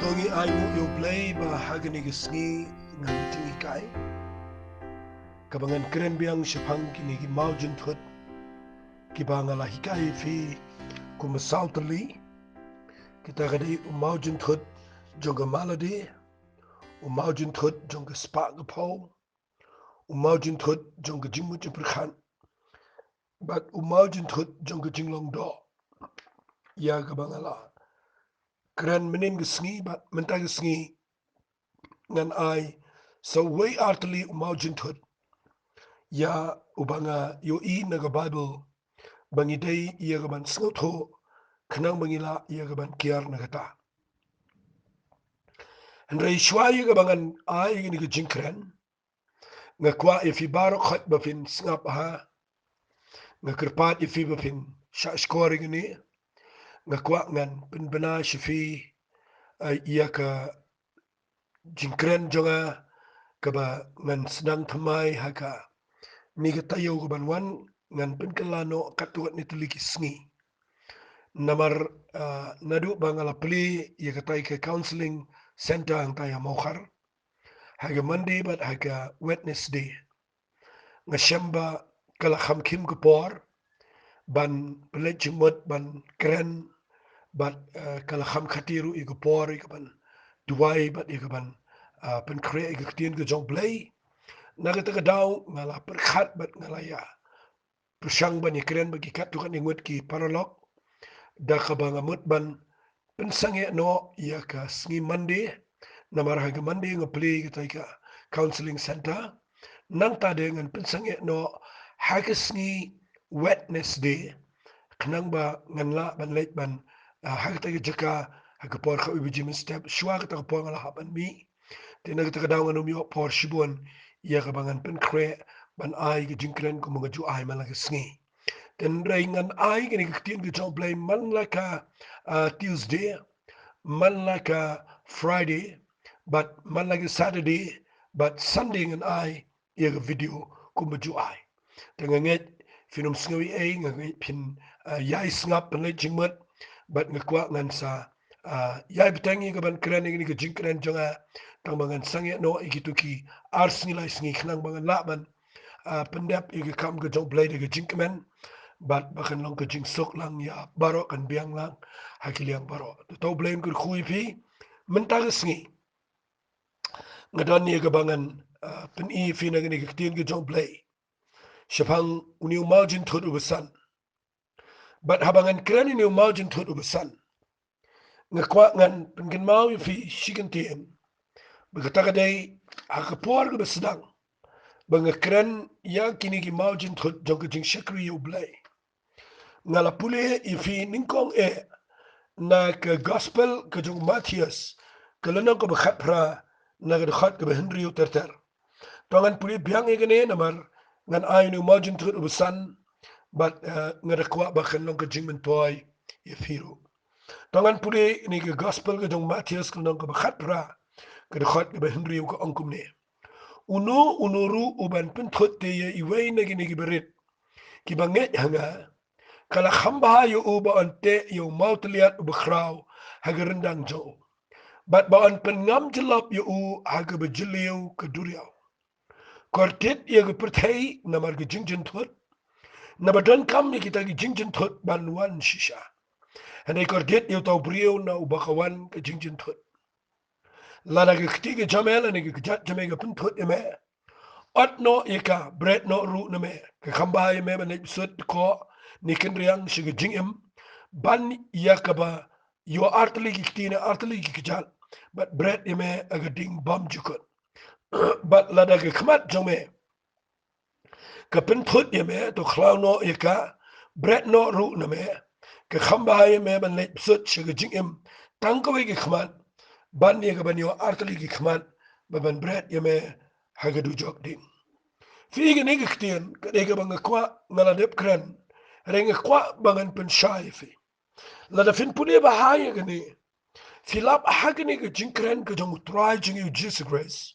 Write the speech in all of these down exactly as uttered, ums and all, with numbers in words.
Ngi ai nguh ïa U Blei ba ha kane ka sngi ngan ïa jinghikai kaba ngan kren biang shaphang kine ki mawjynthut kiba nga la hikai ïa phi kum saw tylli. Kita ka dei u mawjynthut jong ka malady, u mawjynthut jong ka spah ka phew, u mawjynthut jong ka jingmut jingpyrkhat, bad u mawjynthut jong ka jinglong doh. Ïa kaba nga la kren mynnin ka sngi bad mynta ka sngi ngan ai sa wei ar tylli u mawjynthut ïa uba nga ïohi na ka Baibl ba ngi dei ïa kaban sngewthuh khnang ba ngi lah ïa kaban kiar na kata. Hynrei shuwa ïa kaba ngan ai kane ka jingkren, nga kwah ïa phi baroh khoit ba phin sngap ha. Nga kyrpad ïa phi ba phin shah shkor ïa kane. Nga kwah ngan pynbna sha phi, eh, ïa ka jingkren jong nga kaba ngan sdang thymmai ha kane ka taïew kaban wan, ngan pynkylla noh katto katne tylli ki sngi. Namar, eh, naduh ba nga la plie ïa katai ka counselling center hangtai ha Mawkhar, ha ka Monday bad ha ka Wednesday, nga shem ba ka la kham khim ka por ban pynleit jingmut ban kren, bad, eh, ka la kham khati ruh ïa ka por ïa kaban duwai bad ïa kaban, eh, pynkhreh ïa ka ktien ka jong U Blei. Na kata ka daw nga la pyrkhat bad nga la ïa pyrshang ban ïa kren bad ki katto katne ngut ki paralok da kaba nga mut ban pynsangeh noh ïa ka sngi Monday. Namar ha ka Monday nga plie katai ka counselling center. Nangta de ngan pynsangeh noh ha ka sngi Wednesday khnang ba ngan lah ban leit ban, ah, ha katai ka jaka ha ka por khatwei baje mynstep, shuwa kata ka por nga la hap ban mih. Te na kata ka daw ngan ym ïoh por shibun ïa kaba ngan pynkhreh ban ai ka jingkren kumba nga ju ai man la ka sngi. Te hynrei ngan ai kane ka ktien ka jong U Blei man la ka, ah, Tuesday, man la ka Friday, bad man la ka Saturday, bad Sunday ngan ai ïa ka video kumba ju ai. Te nga ngeit phin ym sngew ei ei, nga ngeit phin, ah, ïai sngap pynleit jingmut, bad nga kwah ngan sa, ah, ïai bteng ïa kaban kren ïa kane ka jingkren jong nga, tang ba ngan sangeh noh ïa kito ki ar sngi lai sngi khnang ba ngan lah ban, ah, pyndep ïa ka kam ka jong U Blei da ka jingkmen, bad ba kan long ka jingsuk lang ïa baroh, kan biang lang ha ki liang baroh. To, to U Blei un kyrkhu ïa phi mynta ka sngi. Nga don ïa kaba ngan, ah, pyni ïa phi na kane ka ktien ka jong U Blei shaphang une u mawjynthut uba san. Bad haba ngan kren ïa une u mawjynthut uba san, nga kwah ngan pynkynmaw ïa phi shi kyntien ba kata ka dei ha ka por kaba sdang ba nga kren ïa kine ki mawjynthut jong ka jingshakri ïa U Blei. Nga la pule ïa phi nyngkong eh na ka Gospel ka jong u Mathaios, ka lynnong kaba khatphra, na ka dkhot kaba hynriew ter ter. To ngan pule biang ïa kane namar ngan ai une u mawjynthut uba san, bad, eh, nga da kwah ba kan long ka jingmyntoi ïa phi ruh. To ngan pule ïa kane ka Gospel ka jong u Mathaios, ka lynnong kaba khatphra, ka dkhot kaba hynriew, ka ong kumne: Uno uno ruh uban pynthut te ïa iwei na kine kiba rit kiba ngeit ha nga, ka la kham bha ïa u ba yn teh ïa u mawtylliat uba khraw ha ka ryndang jong u, bad ba yn pynngam jyllop ïa u ha kaba jylliew ka duriaw. Kordit ïa ka pyrthei namar ka jingjynthut, naba donkam ïa kita ki jingjynthut ban wan shisha. Hynrei kordit ïa uta u briew na uba ka wan ka jingjynthut. Lada ka kti ka jong me lane ka kjat jong me ka pynthut ïa me, ot noh ïa ka, bret noh ruh na me. Ka kham bha ïa me ban leit bsut dkoh ne kynriang sha ka jingim, ban ïa kaba ïoh artylli ki kti ne artylli ki kjat, bad bret ïa me ha ka ding bymjukut. Bad lada ka khmat jong me ka pynthut ïa me, to khlaw noh ïa ka, bret noh ruh na me. Ka kham bha ïa me ban leit bsut sha ka jingim tang kawei ka khmat, ban ïa kaban ïoh artylli ki khmat, ba ban bret ïa me ha ka dujok ding. Phi, kane ka ktien ka dei kaba nga kwah, nga la dep kren, hynrei nga kwah ba ngan pynshai ïa phi. Lada phin pule bha ïa kane, phi lap ha kane ka jingkren ka jong U Trai jong ngi U Jisu Khrist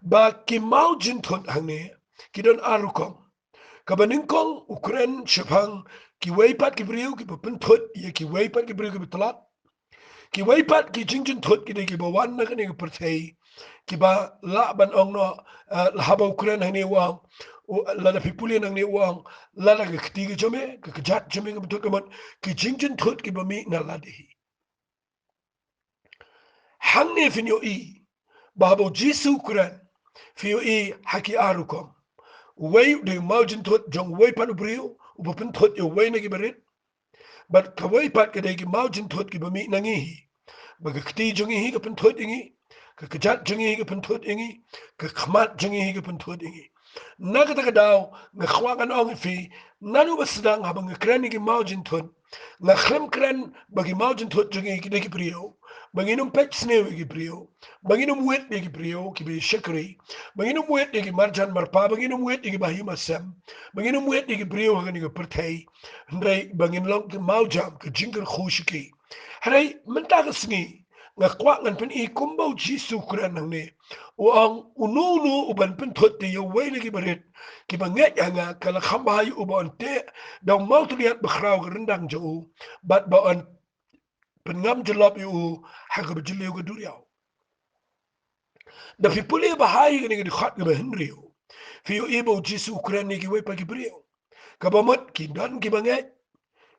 ba ki mawjynthut hangne ki don ar rukom. Kaba nyngkong u kren shaphang kiwei pat ki briew kiba pynthut ïa kiwei pat ki briew kiba tlot. Kiwei pat ki jingjynthut ki dei kiba wan na kane ka pyrthei, kiba lah ban ong noh, eh, haba u kren hangne u ong, u, lada phi pule hangne u ong, lada ka kti ka jong me, ka kjat jong me ka pynthut, ka mut ki jingjynthut kiba mih na lade hi. Hangne phin ïohi ba haba u Jisu u kren, phi ïohi ha ki ar rukom. Uwei u dei u mawjynthut jong uwei pat u briew uba pynthut ïa uwei na ki barit. Bad kawei pat ka dei ki mawjynthut kiba mih na ngi hi. Ba ka kti jong ngi hi ka pynthut ïa ngi, ka kjat jong ngi hi ka pynthut ïa ngi, ka khmat jong ngi hi ka pynthut ïa ngi. Na kata ka daw nga kwah ngan ong ïa phi, nanu ba sdang haba nga kren ïa ki mawjynthut, nga khlem kren ba ki mawjynthut jong ngi ki dei ki briew, ba ngin ym peit sniew ïa ki briew, ba ngin ym wit ïa ki briew kiba shakri, ba ngin ym wit ïa ki marjan marpa, ba ngin ym wit ïa ki bahima sem, ba ngin ym wit ïa ki briew ha kane ka pyrthei. Hynrei ba ngin long ki mawjam, ka jingkyrkhu sha ki. Hynrei mynta ka sngi nga kwah ngan pyni kumba u Jisu u kren hangne. U ong, uno uno uban pynthut ïa uwei na ki barit kiba ngeit ha nga, ka la kham bha ïa u ba un teh da u mawtylliat bakhraw ka ryndang jong u, bad ba un pynngam jyllop ïa u ha kaba jylliew ka duriaw. Da phi pule bha ha kane ka dkhot kaba hynriew, phi ïohi ba u Jisu u kren ïa kiwei pat ki briew. Kaba mut ki don kiba ngeit,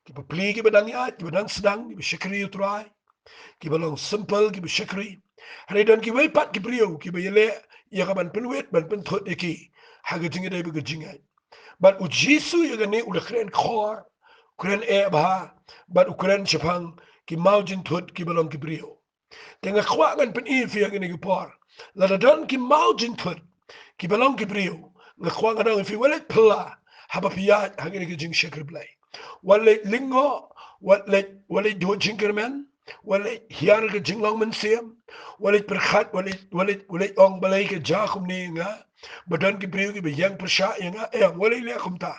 kiba plie, kiba dang ïaid, kiba dang sdang, kiba shakri ïa u Trai, kiba long simple, kiba shakri. Hynrei don kiwei pat ki briew kiba ïaleh ïa ka ban pynwit, ban pynthut ïa ki ha ka jingïadei bad ka jingngeit. Bad u Jisu ïa kane u la kren khor, u kren eh bha, bad u kren shaphang ki mawjynthut kiba long ki briew. Te nga kwah ngan pyni ïa phi ha kane ka por, lada don ki mawjynthut kiba long ki briew, nga kwah ngan ong ïa phi, wat leit phylla haba phi ïaid ha kane ka jingshakri Blei. Wat leit lyngngoh, wat leit, wat leit duh jingkyrmen, wat leit hiar ka jinglong mynsiem, wat leit pyrkhat, wat leit, wat leit, wat leit ong balei ka jia kumne ïa nga, ba don ki briew kiba ïeng pyrshah ïa nga. Em, wat leit leh kumta.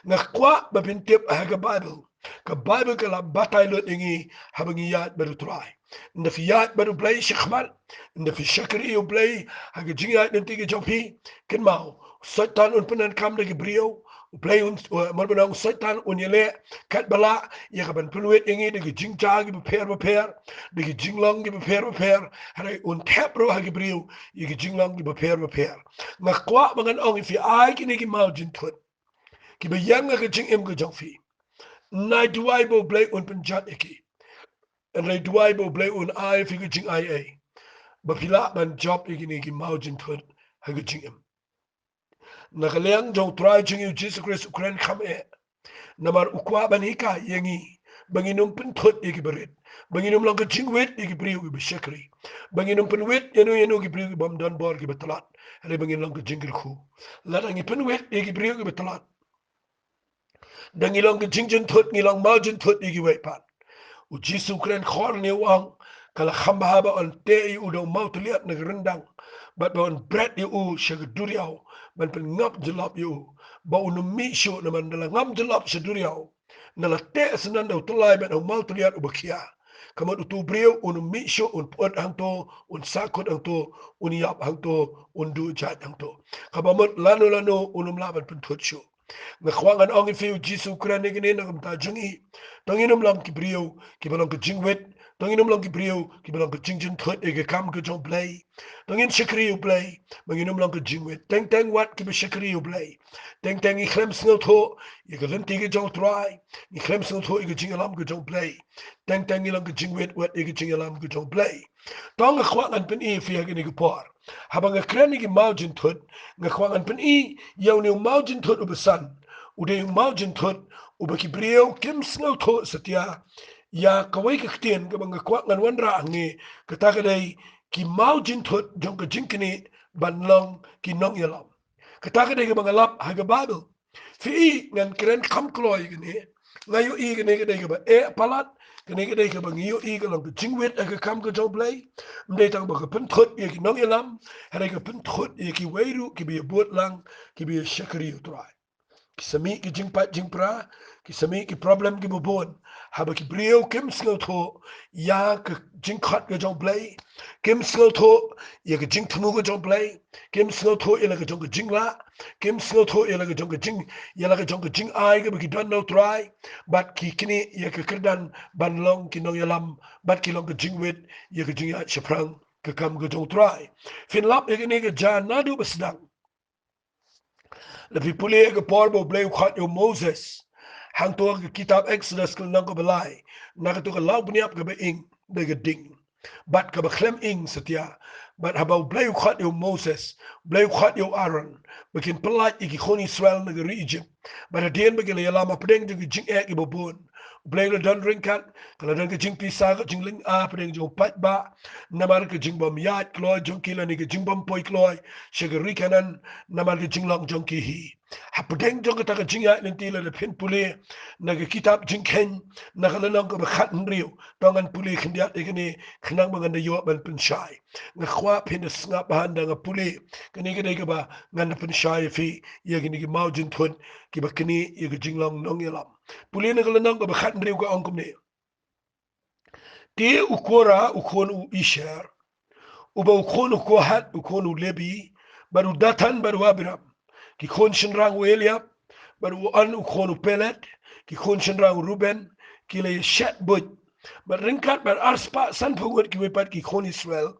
Nga kwah ba phin tip ha ka Baibl, ka Baibl ka la batai lut ïa ngi haba ngi ïaid bad u Trai. Ynda phi ïaid bad u Blei shakhmat, ynda phi shakri ïa u Blei ha ka jingïaid lynti ka jong phi, kynmaw, Soitan un pyndonkam da ki briew. U Blei un, uh, mar ba ong, Soitan un ïaleh katba lah ïa ka ban pynwit ïa ngi da ki jingjia kiba pher bapher, da ki jinglong kiba pher bapher. Hynrei un thep ruh ha ki briew ïa ki jinglong kiba pher bapher. Nga kwah ba ngan ong ïa phi, ai kine ki mawjynthut kiba ïeng ha ka jingim ka jong phi, nai duwai ba u Blei un pynjot ïa ki. Hynrei duwai ba u Blei un ai ïa phi ka jingaiei ba phi lah ban jop ïa kine ki mawjynthut ha ka jingim. Na ka liang jong u Trai jong ngi u Jisu Khrist u kren kham eh, namar u kwah ban hikai ïa ngi ba ngin ym pynthut ïa ki barit, ba ngin ym long ka jingwit ïa ki briew kiba shakri, ba ngin ym pynwit ïano ïano ki briew kibym don bor, kiba tlot. Hynrei ba ngin long ka jingkyrkhu. Lada ngi pynwit ïa ki briew kiba tlot, da ngi long ka jingjynthut, ngi long mawjynthut ïa kiwei pat. U Jisu u kren khor ne u ong, ka la kham bha ba un teh ïa u da u mawtylliat na ka ryndang, bad ba un bret ïa u sha ka duriaw, ban pynngam jyllop ïa u, ba un ym mih shuh, namar ynda la ngam jyllop sha duriaw, ynda la teh syndon da u tyllai bad u mawtylliat uba khia, ka mut utu u briew un ym mih shuh, un pyut hangto, un sahkut hangto, un ïap hangto, un duh jait hangto. Kaba mut lano lano un ym lah ban pynthut shuh. Nga kwah ngan ong ïa phi, u Jisu u kren ïa kine na ka bynta jong ngi. To ngin ym long ki briew kiba long ka jingwit, to ngin ym long ki briew kiba long ka jingjynthut ïa ka kam ka jong u Blei. To ngin shakri ïa u Blei ba ngin ym long ka jingwit. Teng teng wat kiba shakri ïa u Blei. Teng teng ngi khlem sngewthuh ïa ka lynti ka jong u Trai, ngi khlem sngewthuh ïa ka jingïalam ka jong u Blei. Teng teng ngi long ka jingwit wat ïa ka jingïalam ka jong u Blei. To nga kwah ngan pyni ïa phi ha kane ka por, haba nga kren ïa ki mawjynthut, nga kwah ngan pyni ïa une u mawjynthut uba san. U dei u mawjynthut uba ki briew kim sngewthuh satia ïa kawei ka ktien kaba nga kwah ngan wanrah hangne. Kata ka dei ki mawjynthut jong ka jingknieh ban long ki nongïalam. Kata ka dei kaba nga lap ha ka Baibl. Phi i, ngan kren kham kloi kane. Nga ïohi kane ka dei kaba eh palat, kane ka dei kaba ngi ïohi ka long ka jingwit ha ka kam ka jong u Blei. Ym dei tang ba ka pynthut ïa ki nongïalam, hynrei ka pynthut ïa kiwei ruh kiba ïa bud lang, kiba ïa shakri ïa u Trai. Ki sa mih ki jingpait jingpra, ki sa mih ki problem kiba bun. Haba ki briew kim sngewthuh ïa ka jingkhot ka jong U Blei, kim sngewthuh ïa ka jingthmu ka jong U Blei, kim sngewthuh ïa la ka jong ka jinglah, kim sngewthuh ïa la ka jong ka jing, ïa la ka jong ka jingai kaba ki don na U Trai, bad ki knieh ïa ka kyrdan ban long ki nongïalam, bad ki long ka jingwit ïa ka jingïaid shaphrang ka kam ka jong U Trai. Phin lap ïa kane ka ja naduh ba sdang. Lada phi pule ïa ka por ba U Blei u khot ïa u Moses, hangto ha ka kitab Exodus ka lynnong kaba lai, na kato ka law bniap kaba ing da ka ding bad kaba khlem ing satia. Bad haba U Blei u khot ïa u Moses, U Blei u khot ïa u Aaron ba kin pyllait ïa ki khun Israel na ka ri Egypt, bad hadien ba ki la ïalam hapdeng jong ki jingeh kiba bun, U Blei u la don ryngkat, ka la don ka jingpisa, ka jinglyngngoh hapdeng jong u paidbah namar ka jingbym ïaid kloi jong ki lane ka jingbym poi kloi sha ka ri Kanaan namar ka jinglong jong ki hi. Hapdeng jong kata ka jingïaid lynti, lada phin pule na ka kitab Jingkheiñ na ka lynnong kaba khathynriew, to ngan pule khyndiat ïa kane khnang ba ngan da ïoh ban pynshai. Nga kwah phin da sngap bha haba nga pule. Kane ka dei kaba ngan da pynshai ïa phi ïa kine ki mawjynthut kiba knieh ïa ka jinglong nongïalam. Pule na ka lynnong kaba khathynriew, ka ong kumne: Te u Kora u khun u Asher, uba u khun u Kohath u khun u Lebi, bad u Dathan bad u Abiram, ki khun shynrang u Eliab, bad u On u khun u Pelet, ki khun shynrang u Reuben, ki la ïashet buit. Bad ryngkat bad arspah sanphew ngut kiwei pat ki khun Israel,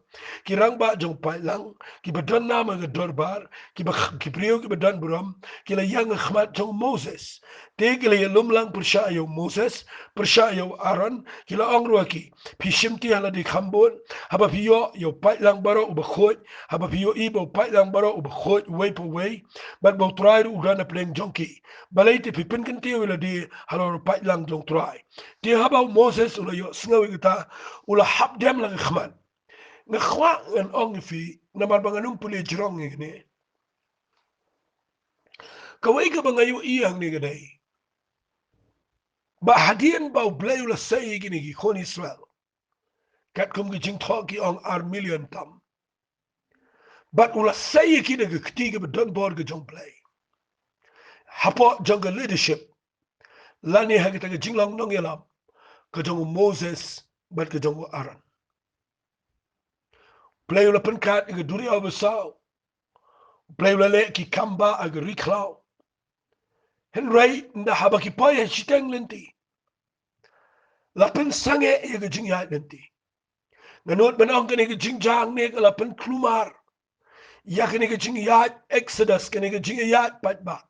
ki rangbah jong u paidlang, kiba don nam ha ka dorbar, kiba, ki briew kiba don burom, ki la ïeng ha khmat jong u Moses. Te ki la ïalum lang pyrshah ïa u Moses, pyrshah ïa u Aaron, ki la ong ruh ha ki: Phi shim te ha lade khambun, haba phi ïoh ïa u paidlang baroh uba khuid, haba phi ïohi ba u paidlang baroh uba khuid uwei pa uwei, bad ba U Trai ruh u don hapdeng jong ki, balei te phi pynkyntiew ïa lade halor u paidlang jong U Trai? Te haba u Moses u la ïohsngew ïa kata, u la hap dem la ka khmat. Nga kwah ngan ong ïa phi namar ba ngan ym pule jrong ïa kane. Kawei kaba nga ïohi hangne ka dei ba hadien ba U Blei u la sei ïa kine ki khun Israel, katkum ki jingthoh ki ong ar million tam, bad u la sei ïa ki da ka kti kaba don bor ka jong U Blei, hapoh jong ka leadership lane ha kata ka jinglong nongïalam ka jong u Moses bad ka jong u Aaron. U Blei u la pynkat ïa ka duriaw basaw. U Blei u la leh ki kambah ha ka ri khlaw. Hynrei ynda haba ki poi ha shiteng lynti, la pynsangeh ïa ka jingïaid lynti. Nga nud ban ong kane ka jingjia hangne ka la pynkulmar ïa kane ka jingïaid Exodus, kane ka jingïaid paidbah.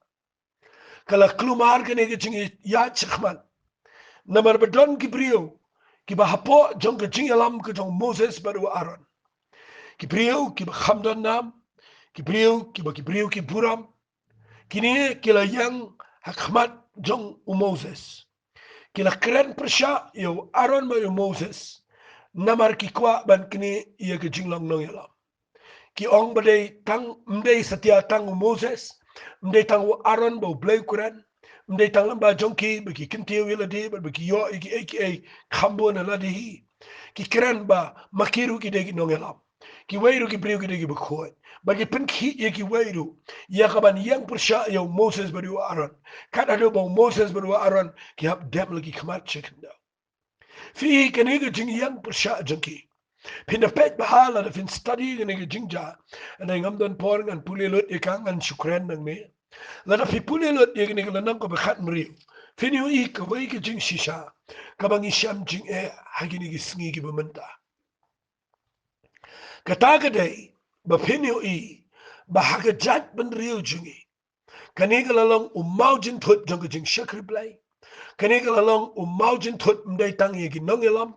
Ka la kulmar kane ka jingïaid shakhmat. Namar ba don ki briew kiba hapoh jong ka jingïalam ka jong u Moses bad u Aaron, ki briew kiba kham don nam, ki briew kiba, ki briew ki burom, kine ki la ïeng ha khmat jong u Moses. Ki la kren pyrshah ïa u Aaron bad ïa u Moses namar ki kwah ban knieh ïa ka jinglong nongïalam. Ki ong ba dei tang, ym dei satia tang u Moses, ym dei tang u Aaron ba u Blei u kren, ym dei tang lem ba jong ki ba ki kyntiew ïa lade bad ba ki ïoh ïa kiei kiei kham bun ha lade hi. Ki kren ba ma ki ruh ki dei ki nongïalam, kiwei ruh ki briew ki dei kiba khuid, bad ki pynkhih ïa kiwei ruh ïa ka ban ïeng pyrshah ïa u Moses bad ïa u Aaron. Kat haduh ba u Moses bad u Aaron ki hap dep la ki khmat sha khyndew. Phi, kane ka jingïeng pyrshah jong ki, phin da peit bha lada phin study kane ka jingjia. Hynrei ngam don por ngan pule lut ïa ka, ngan shu kren nangne. Lada phi pule lut ïa kane ka lynnong kaba khatnriew, phin ïohi kawei ka jingshisha kaba ngi shem jingeh ha kine ki sngi kiba mynta. Kata ka dei ba phin ïohi ba ha ka jaitbynriew jong ngi, kane ka la long u mawjynthut jong ka jingshakri Blei. Kane ka la long u mawjynthut ym dei tang ïa ki nongïalam,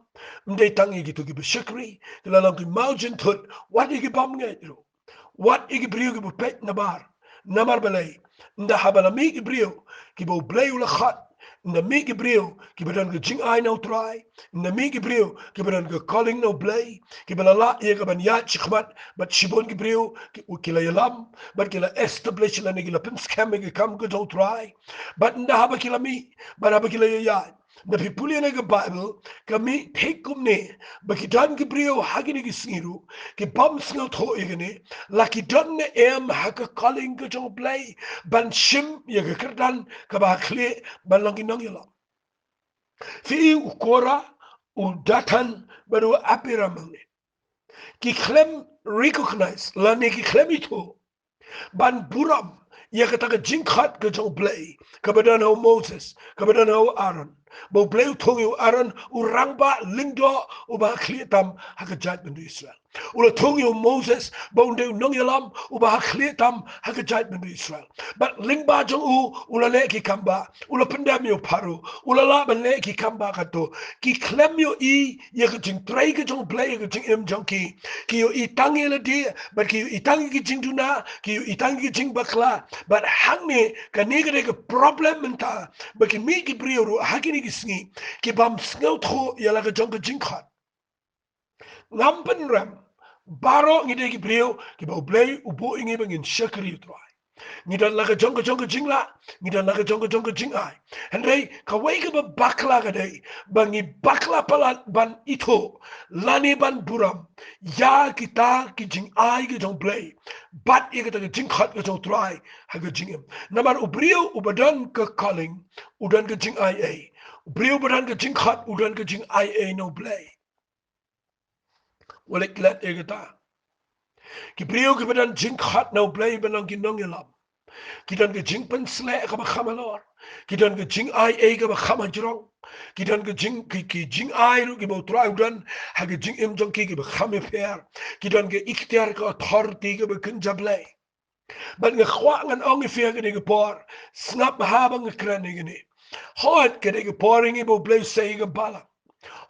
ym dei tang ïa kito kiba shakri, ka la long ki mawjynthut wat ïa ki bymngeit ruh, wat ïa ki briew kiba peit nabar. Namar balei? Ynda haba la mih ki briew kiba u Blei u la khot, ynda mih ki briew kiba don ka jingai na u Trai, ynda mih ki briew kiba don ka calling na u Blei, kiba la lah ïa ka ban ïaid shakhmat bad shibun ki briew ki, ki la ïalam bad ki la establish lane ki la pynskhem ïa ka kam ka jong u Trai. Bad ynda haba ki la mih bad haba ki la ïaid, Da phi pule na ka Bible, ka mih thik kumne, ba ki don ki briew ha kine ki sngi ruh, ki bym sngewthuh ïa kane, la ki don ne em ha ka calling ka jong U Blei, ban shim ïa ka kyrdan kaba khlieh, ban long ki nongïalam. Phi i u Korah, u Dathan, bad u Abiram hangne. Ki khlem recognize, lane ki khlem ithuh ban burom ïa kata ka jingkhot ka jong U Blei, kaba don ha u Moses, kaba don ha u Aaron. Ba U Blei u thung ïa u Aaron, u rangbah lyngdoh, uba ha khlieh tam ha ka jaitbynriew Israel. U la thung ïa u Moses ba un dei u nongïalam uba ha khlieh tam ha ka jaitbynriew Israel. Bad lyngba jong u, u la leh ki kam ba, u la pyndem ïa u Pharaoh, u la lah ban leh ki kam ba katto. Ki khlem ïohi ïa ka jingtrei ka jong U Blei ïa ka jingim jong ki. Ki ïohi tang ïa lade, bad ki ïohi tang ïa ki jingduna, ki ïohi tang ïa ki jingbakla. Bad hangne, kane ka dei ka problem mynta, ba ki mih ki briew ruh ha kine ki sngi, ki bym sngewthuh ïa la ka jong ka jingkhot. Ngam pynrem, baroh ngi dei ki briew kiba U Blei u buh ïa ngi ba ngin shakri U Trai. Ngi don la ka jong ka jong ka jinglah, ngi don la ka jong ka jong ka jingai. Hynrei kawei kaba bakla ka dei ba ngi bakla palat ban ithuh, lane ban burom ïa kita ki jingai ka jong U Blei, bad ïa kata ka jingkhot ka jong U Trai ha ka jingim. Namar u briew uba don ka calling, u don ka jingai ei. U briew uba don ka jingkhot, u don ka jingai ei na U Blei. Wat leh klet ïa kata. Ki briew kiba don jingkhot na U Blei ban long ki nongïalam, ki don ka jingpynsleh kaba kham halor. Ki don ka jingai ei kaba kham hajrong. Ki don ka jing, ki, ki jingai ruh kiba U Trai u don ha ka jingim jong ki, kiba kham ïapher. Ki don ka iktiar, ka authority kaba kynja Blei. Bad nga kwah ngan ong ïa phi ha kane ka por, sngap bha ba nga kren ïa kane. Hooid ka dei ka por ïa ngi ba U Blei u sei ïa ka balang.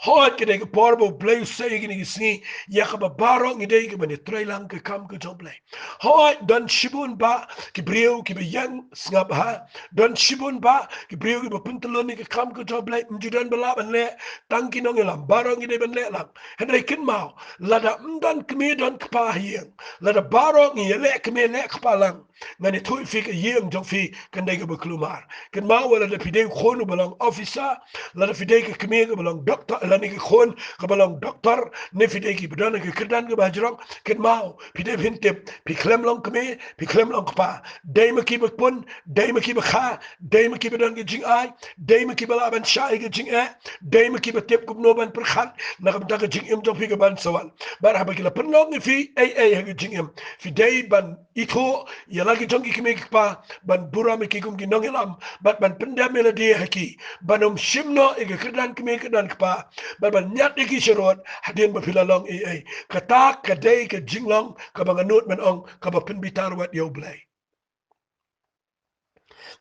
Hooid ka dei ka por ba U Blei u sei ïa kine ki sngi ïa kaba baroh ngi dei kiban ïatreilang ka kam ka jong U Blei. Hooid don shibun bah ki briew kiba ïeng, sngap bha. Don shibun bah ki briew kiba pyntyllun ïa ka kam ka jong U Blei. Ym ju don ba lah ban leh tang ki nongïalam, baroh ngi dei ban leh lang. Hynrei kynmaw, lada ym don kmie don kpa ha ïing, lada baroh ngi ïaleh kmie leh kpa lang, ngan ïathuh ïa phi ka ïing jong phi kan dei kaba kulmar. Kynmaw, lada phi dei u khun uba long officer, lada phi dei ka kmie kaba long doktor, lane ka khun kaba long doktor, ne phi dei kiba don ha ka kyrdan kaba hajrong, kynmaw, phi dei phin tip, phi khlem long kmie, phi khlem long kpa. Dei ma kiba pun, dei ma kiba kha, dei ma kiba don ka jingai, dei ma kiba lah ban shah ïa ka jingeh, dei ma kiba tip kumno ban pyrkhat na ka bynta ka jingim jong phi kaban sa wan. Bad haba ki la pynlong ïa phi ei ei ha ka jingim, phi dei ban ithuh ïa la ki jong ki kmie ki kpa, ban burom ïa ki kum ki nongïalam, bad ban pyndem ïa lade ha ki, ban ym shim noh ïa ka kyrdan kmie kyrdan kpa, bad ban ñiad ïa ki sharud hadien ba phi la long ei ei. Kata ka dei ka jinglong kaba nga nud ban ong kaba pynbitar wat ïa U Blei.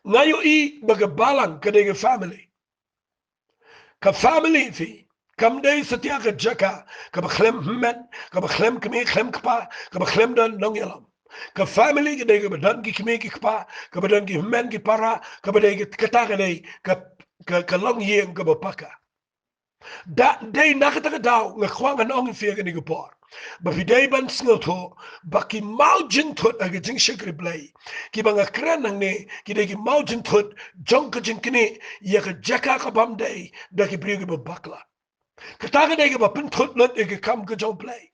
Nga ïohi ba ka balang ka dei ka family. Ka family phi kam dei satia ka jaka kaba khlem hynmen, kaba khlem kmie khlem kpa, kaba khlem don nongïalam. Ka family ka dei kaba don ki kmie ki kpa, kaba don ki hynmen ki para, kaba dei ka, kata ka dei ka, ka, ka longïing kaba paka. Da dei na kata ka daw nga kwah ngan ong ïa phi ha kane ka por ba phi dei ban sngewthuh ba ki mawjingthut ha ka jingshakri Blei kiba nga kren nangne ki dei ki mawjingthut jong ka jingknieh ïa ka jaka ka bym dei da ki briew kiba bakla. Kata ka dei kaba pynthut lut ïa ka kam ka jong U Blei.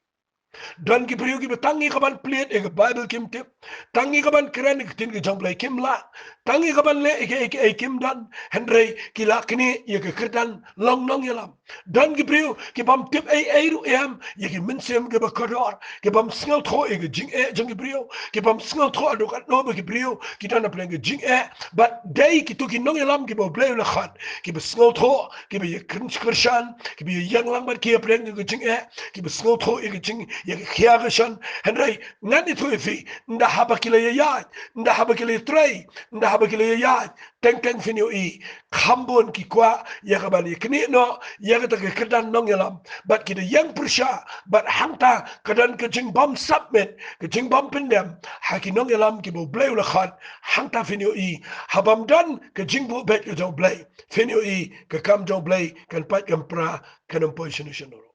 Don ki briew kiba tang ïa kaban plied ïa ka Baibl kim tip, tang ïa kaban kren ïa ka ktien ka jong U Blei kim lah, tang ïa kaban leh ïa kaei kaei kim don, hynrei ki la knieh ïa ka kyrdan long nongïalam. Don ki briew ki bym tip ei ei ruh em ïa ki mynsiem kiba kordor, ki bym sngewthuh ïa ka jingeh jong ki briew, ki bym sngewthuh haduh katno ba ki briew ki don hapdeng ka jingeh. Bad dei kito ki nongïalam kiba U Blei u la khot kiba sngewthuh, kiba ïa kyn-, kyrshan, kiba ïa ïeng lang bad ki hapdeng ka jingeh, kiba sngewthuh ïa ka jing, ïa ka khia ka shan. Hynrei ngan ïathuh ïa phi, ynda haba ki la ïaïaid, ynda haba ki la ïatrei, ynda haba ki la ïaïaid, teng teng phin ïohi kham bun ki kwah ïa kaban ïa knieh noh ïa kata ka kyrdan nongïalam, bad ki da ïeng pyrshah. Bad hangta ka don ka jingbym submit, ka jingbym pyndem ha ki nongïalam kiba U Blei u la khot. Hangta phin ïohi, ha bym don ka jingbuh beit ka jong U Blei, phin ïohi ka kam jong U Blei kan pait kan pra, kan ym poi shano shano ruh.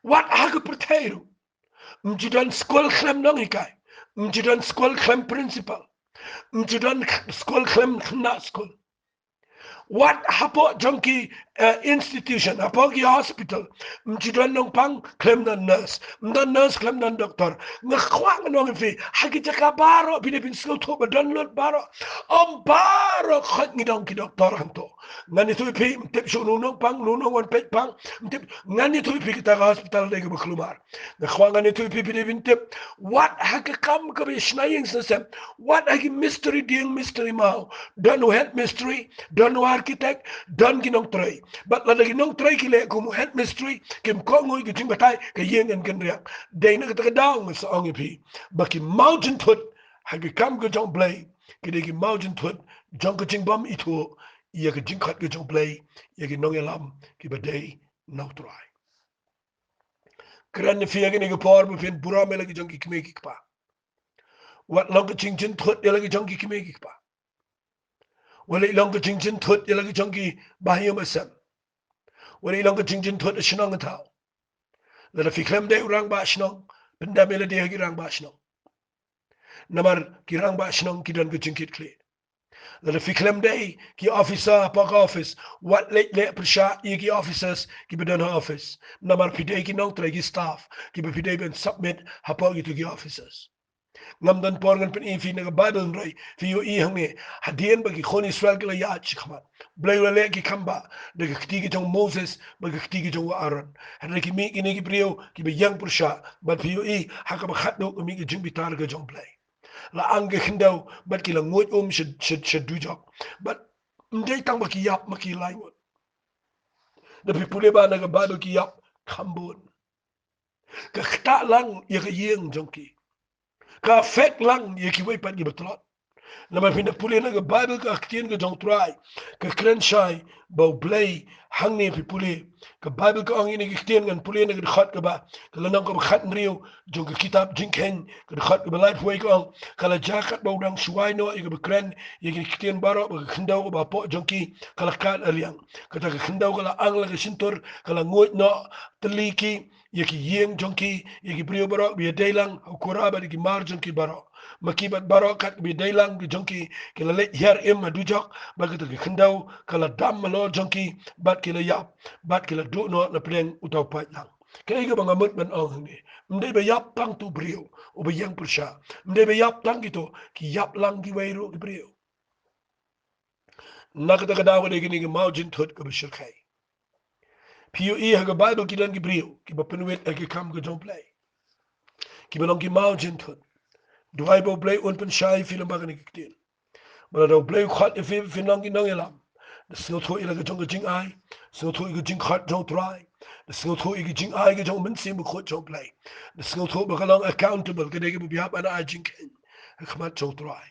Wat ha ka pyrthei ruh, ym ju don skul khlem nonghikai, ym ju don skul khlem principal, ym ju don skul khlem khynnah skul. Wat hapoh jong ki, eh, institution, hapoh ki hospital, ym ju don nongpang khlem don nurse, ym don nurse khlem don doktor. Nga kwah ngan ong ïa phi, ha ki jaka baroh phi dei ban sngewthuh ba don lut baroh. Ym baroh khoit ngi don ki doktor hangto. Ngan ïathuh ïa phi, ym tip shuh uno u nongpang, uno u nongwan peit pang, ym tip, ngan ïathuh ïa phi kata ka hospital dei kaba khlumar. Nga kwah ngan ïathuh ïa phi, phi dei ban tip. Wat ha ka kam kaba shna ïing shna sem. Wat ha ki mistri dieng mistri maw. Don u head mistri, don u architect, don ki nongtrei. Bad lada ki nongtrei ki leh kum u head mistri, kim kohnguh ïa ka jingbatai, ka ïing kan kynriang. Dei na kata ka daw nga sa ong ïa phi ba ki mawjynthut ha ka kam ka jong U Blei ki dei ki mawjynthut jong ka jingbym ithuh ïa ka jingkhot ka jong U Blei ïa ki nongïalam kiba dei na U Trai. Kren ïa phi ha kane ka por ba phin burom ïa la ki jong ki kmie ki kpa. Wat long ka jingjynthut ïa la ki jong ki kmie ki kpa. Wat long ka jingjynthut ïa la ki jong ki bahaïing bahasem. Wat long ka jingjynthut ha shnong ha thaw. Lada phi khlem dei u rangbah shnong, pyndem ïa lade ha ki rangbah shnong. Namar ki rangbah shnong ki don ka jingkitkhlieh. Lada phi khlem dei ki officer hapoh ka office, wat leit leh pyrshah ïa ki officers kiba don ha office. Namar phi dei ki nongtrei, ki staff kiba phi dei ban submit hapoh kito ki offices. Ngam don por ngan pyni ïa phi na ka Baibl, hynrei phi ïohi hangne, hadien ba ki khun Israel ki la ïaid shakhmat, U Blei u la leh ki khambah da ka kti ka jong u Moses bad ka kti ka jong u Aaron. Hynrei ki mih kine ki briew kiba ïeng pyrshah, bad phi ïohi ha kaba khatduh ka mih ka jingbitar ka jong U Blei. La ang ka khyndew bad ki la nguid um sha, sha, sha dujok. Bad ym dei tang ba ki ïap ma ki lai ngut. Da phi pule ba na ka Baibl ki ïap khambun. Ka ktah lang ïa ka ïing jong ki. Ka affect lang ïa kiwei pat kiba tlot. Namar phin da pule na ka Baibl, ka ktien ka jong U Trai ka kren shai ba U Blei, hangne phi pule, ka Baibl ka ong ïa kine ki ktien, ngan pule na ka dkhot kaba, ka lynnong kaba khathynriew jong ka kitab Jingkheiñ, ka dkhot kaba laiphew wei ka ong: Ka la jia katba u dang shuwai noh ïa kaba kren ïa kine ki ktien baroh, ba ka khyndew kaba hapoh jong ki ka la kad ariang. Kata ka khyndew ka la ang la ka shyntur, ka la nguid noh tylli ki ïa ki ïing jong ki, ïa ki briew baroh ba ïadei lang ha u Kora bad ïa ki mar jong ki baroh. Ma ki bad baroh kat ba ïadei lang ki jong ki, ki la leit hiar im ha dujok, bad kata ka khyndew ka la dam halor jong ki, bad ki la ïap, bad ki la duh noh na pdeng uta u paitlang. Kaei kaba nga mut ban ong hangne, ym dei ba ïap tang utu u briew uba ïeng pyrshah, ym dei ba ïap tang kito, ki ïap lang kiwei ruh ki briew. Na kata ka daw ka dei kine ki mawjynthut kaba shyrkhei. Phi ïohi ha ka Baibl ki don ki briew kiba pynwit ha ki kam ka jong U Blei, kiba long ki mawjynthut. Duwai ba U Blei un pynshai ïa phi lyngba kine ki ktien. Ba lada U Blei u khot ïa phi, phin long ki nongïalam, da sngewthuh ïa la ka jong ka jingai, sngewthuh ïa ka jingkhot jong U Trai, da sngewthuh ïa ka jingai ka jong U Mynsiem Bakhuid jong U Blei, da sngewthuh ba ka long accountable, ka dei kaba biang ban ai jingkheiñ ha khmat jong U Trai.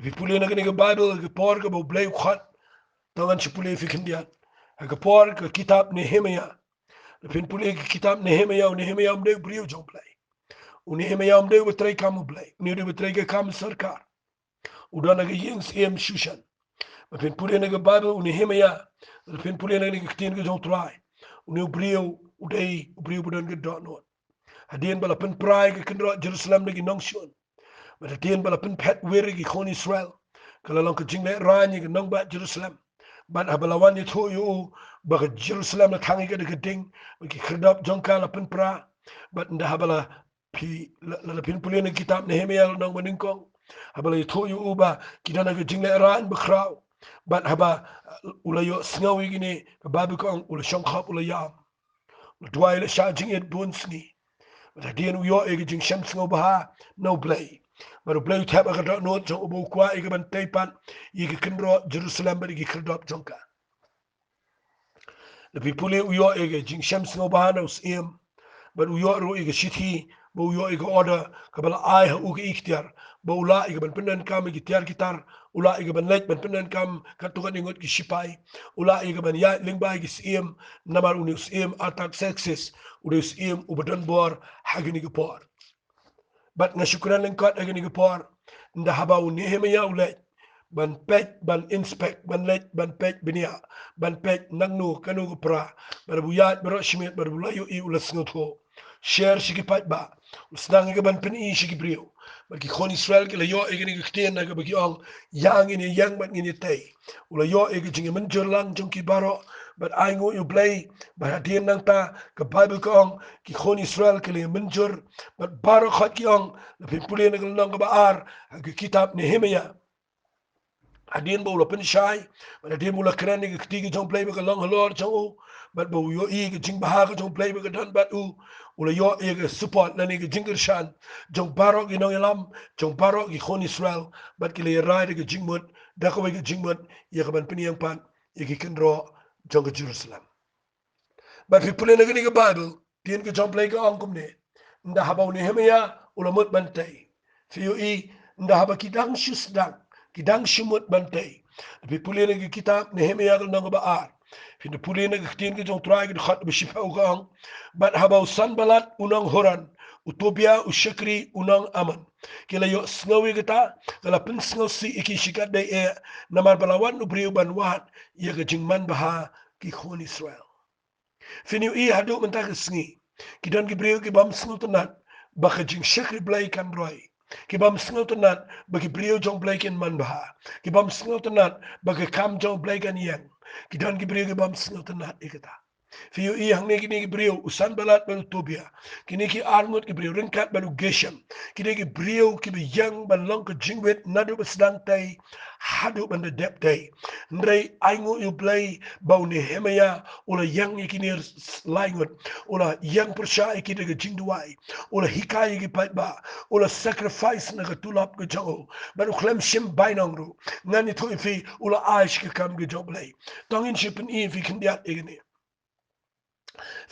Phi pule na kane ka Baibl, ha ka por kaba U Blei u khot, to ngan shu pule ïa phi khyndiat. Ha ka por ka kitab Nehemiah. Phin pule ka kitab Nehemiah, u Nehemiah um dei u briew jong U Blei. U Nehemiah um dei uba trei kam U Blei, u dei uba trei ka kam sorkar. U don ha ka ïing syiem Shushan. Phin pule na ka Baibl, u Nehemiah, phin pule na ka ktien ka jong U Trai, une u briew u dei u briew uba don ka dohnud. Hadien ba la pynpra ïa ka kynroh Jerusalem da ki nongshun, bad hadien ba la pynphet wir ïa ki khun Israel, ka la long ka jinglehrain ïa ka nongbah Jerusalem. Bad haba la wan ïathuh ïa u ba ka Jerusalem la thang ïa ka da ka ding, bad ki khyrdop jong ka la pynpra, bad ynda haba la phi, la, la, la phin pule na ka kitab Nehemiah lynnong banyngkong, haba la ïathuh ïa u ba ki don ha ka jinglehrain bakhraw, bad haba, uh, u la ïohsngew ïa kine, ka Baibl ka ong u la shongkhop, u la ïam. U la duwai, u la shah jingit bun sngi. Bad hadien u ïoh ïa ka jingshem sngewbha na U Blei, bad U Blei u thep ha ka dohnud jong u ba u kwah ïa ka ban tei pat ïa ka kynroh Jerusalem bad ïa ki khyrdop jong ka. Lada phi pule, u ïoh ïa ka jingshem sngewbha na u syiem, bad u ïoh ruh ïa ka shithi, bad u ïoh ïa ka order kaba la ai ha u, ka iktiar ba u lah ïa ka ban pyndonkam ïa ki tiar ki tar, u lah ïa ka ban leit ban pyndonkam katto katne ngut ki shipai, u lah ïa ka ban ïaid lyngba ïa ki syiem, namar une u syiem Artaxerxes u dei u syiem uba don bor ha kane ka por. Bad nga shu kren lyngkot ha kane ka por, ynda haba u Nehemiah u leit ban peit, ban inspect, ban leit ban peit bniah, ban peit nangno kano ka pra, bad haba u ïaid baroh shi miet, bad haba u la ïohi, u la sngewthuh. share sha ki paidbah, u sdang ïa ka ban pyni sha ki briew. Bad ki khun Israel ki la ïoh ïa kane ka ktien ha kaba ki ong, ïa ngin ïa ïeng bad ngin ïa tei. U la ïoh ïa ka jingmynjur lang jong ki baroh, bad ai nguh ïa U Blei, bad hadien nangta ka Baibl ka ong, ki khun Israel ki la mynjur, bad baroh khoit ki ong, lada phi pule na ka lynnong kaba ar ha ka kitab Nehemiah. Hadien ba u la pynshai, bad hadien ba u la kren ïa ka kti ka jong U Blei ba ka long halor jong u, bad ba u ïohi ka jingbha ka jong U Blei ba ka don bad u, u la ïoh ïa ka support lane ka jingkyrshan jong baroh ki nongïalam, jong baroh ki khun Israel, bad ki la ïarai da ka jingmut, da kawei ka jingmut, ïa ka ban pynïeng pat ïa ki kynroh jong ka Jerusalem. Bad phi pule na kane ka Baibl, ktien ka jong U Blei ka ong kumne. Ynda haba u Nehemiah u la mut ban tei, phi ïohi, ynda haba ki dang shu sdang, ki dang shu mut ban tei. Phi pule na ka kitab Nehemiah ka lynnong kaba ar, phin da pule na ka ktien ka jong U Trai ka dkhot ba shiphew ka ong. Bad haba u Sanballat u nong Horon, u Tobia u shakri u nong Amon, ki la ïohsngew ïa kata, ka la pynsngewsih ïa ki shikatdei eh, namar ba la wan u briew ban wad ïa ka jingmanbha ki khun Israel. Phin ïohi haduh mynta ka sngi, ki don ki briew ki bym sngewtynnat ba ka jingshakri Blei kan roi. Ki bym sngewtynnat ba ki briew jong U Blei kin manbha. Ki bym sngewtynnat ba ka kam jong U Blei kan ïeng. Ki don ki briew ki bym sngewtynnat ïa kata. Phi ïohi hangne kine ki briew, u Sanballat bad u Tobia, kine ki arngut ki briew, ryngkat bad u Geshem, kine ki briew kiba ïeng ban long ka jingwit naduh ba sdang tei haduh ban da dep tei. Hynrei ai nguh ïa U Blei ba u Nehemiah u la ïeng ïa kine lai ngut, u la ïeng pyrshah ïa ki da ka jingduwai, u la hikai ïa ki paidbah, u la sacrifice na ka tulop ka jong u, bad u khlem shim bainong ruh. Ngan ïathuh ïa phi, u la ai sha ka kam ka jong U Blei. To ngin sa pyni ïa phi khyndiat ïa kane.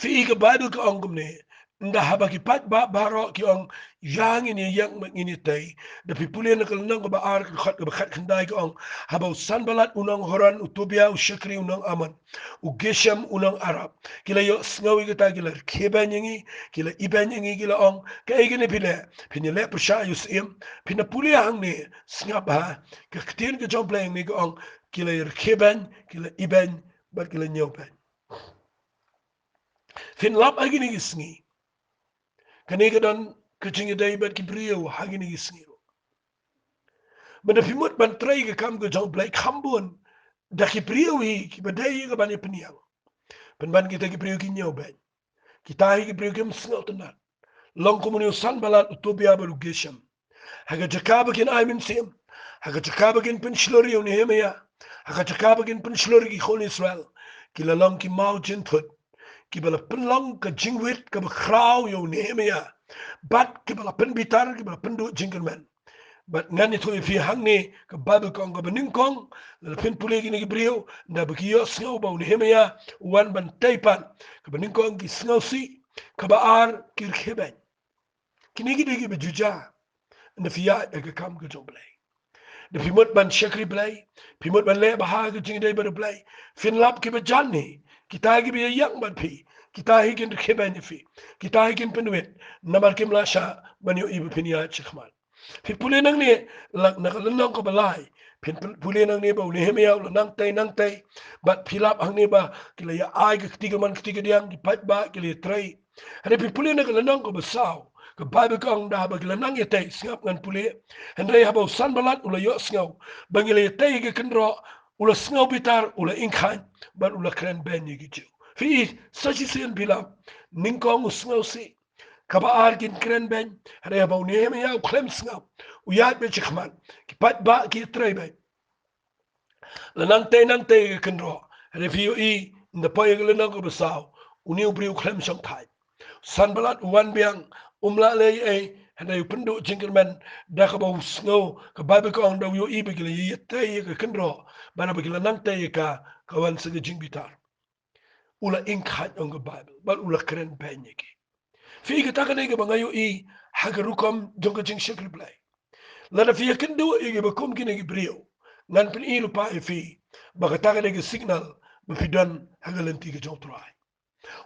Phi i ka Baibl ka ong kumne, ynda haba ki paidbah baroh ki ong, ïa ngin ïa ïeng bad ngin ïa tei. Da phi pule na ka lynnong kaba ar ka dkhot kaba khatkhyndai ka ong, haba u Sanballat u nong Horon, u Tobia u shakri u nong Amon, u Geshem u nong Arab, ki la ïohsngew ïa kata, ki la rkhie beiñ ïa ngi, ki la ibeiñ ïa ngi, ki la ong, kaei kane phi leh, phin ïaleh pyrshah ïa u syiem? Phin da pule hangne, sngap bha, ka ktien ka jong U Blei hangne ka ong, ki la rkhie beiñ, ki la ibeiñ, bad ki la ñiewbeiñ. Phin lap ha kine ki sngi, kane ka don ka jingïadei bad ki briew ha kine ki sngi ruh. Mynta phi mut ban trei ka kam ka jong U Blei, kham bun da ki briew hi kiba dei ka ban ïa pynïeng. Pynban kita ki briew ki ñiewbeiñ. Kita hi ki briew kim sngewtynnat. Long kum une u Sanballat, u Tobia bad u Geshem. Ha ka jaka ba kin ai mynsiem, ha ka jaka ba kin pynshlur ïa u Nehemiah, ha ka jaka ba kin pynshlur ïa ki khun Israel, ki la long ki maw jynthut, kiba la pynlong ka jingwit kaba khraw ïa u Nehemiah, bad kiba la pynbitar, kiba la pynduh jingkyrmen. Bad ngan ïathuh ïa phi hangne, ka Baibl ka ong kaba nyngkong, lada phin pule kine ki briew, ynda ba ki ïohsngew ba u Nehemiah u wan ban tei pat, kaba nyngkong ki sngewsih, kaba ar ki rkhie beiñ. Kine ki dei kiba ju jia ynda phi ïaid ha ka kam ka jong U Blei. Da phi mut ban shakri Blei, phi mut ban leh bha ha ka jingïadei bad U Blei, phin lap kiba jan hi, kita hi kiba ïa ïeng bad phi, kita hi kin rkhie beiñ ïa phi, kita hi kin pynwit, namar kim lah shah ban ïohi ba phin ïaid shakhmat. Phi pule nangne, la, na ka lynnong kaba lai, phin pule nangne ba u Nehemiah u la nang tei nang tei, bad phi lap hangne ba ki la ïa ai ka kti kamon kti kadiang, ki paidbah ki la ïa trei. Hynrei phi pule na ka lynnong kaba saw, ka Baibl ka ong, ynda haba ki la nang ïa tei, sngap, ngan pule. Hynrei haba u Sanballat u la ïohsngew ba ngi la ïa tei ha ka kynroh, u la sngew bitar, u la ing khaiñ, bad u la kren beiñ ïa ki Jiw. Phi i, sa shisien phi lap, nyngkong u sngewsih, kaba ar kin kren beiñ. Hynrei haba u Nehemiah u khlem sngap, u ïaid beit shakhmat, ki paidbah ki ïa trei beit. La nang tei nang tei ha ka kynroh, hynrei phi ïohi, ynda poi ha ka lynnong kaba saw, une u briew u khlem shongthait. Sanballat u wan biang, um lah leh ei ei, hynrei u pynduh jingkyrmen, da kaba u sngew, ka Baibl ka ong, da u ïohi ba ki la ïa tei ha ka kynroh, bad haba ki la nang tei ïa ka, ka wan sa ka jingbitar. U la ing khaiñ, ong ka Baibl, bad u la kren beiñ ïa ki. Phi i, kata ka dei kaba nga ïohi ha ka rukom jong ka jingshakri Blei. Lada phi ïakynduh ïa kiba kum kine ki briew, ngan pyni lypa ïa phi ba kata ka dei ka signal ba phi don ha ka lynti ka jong U Trai.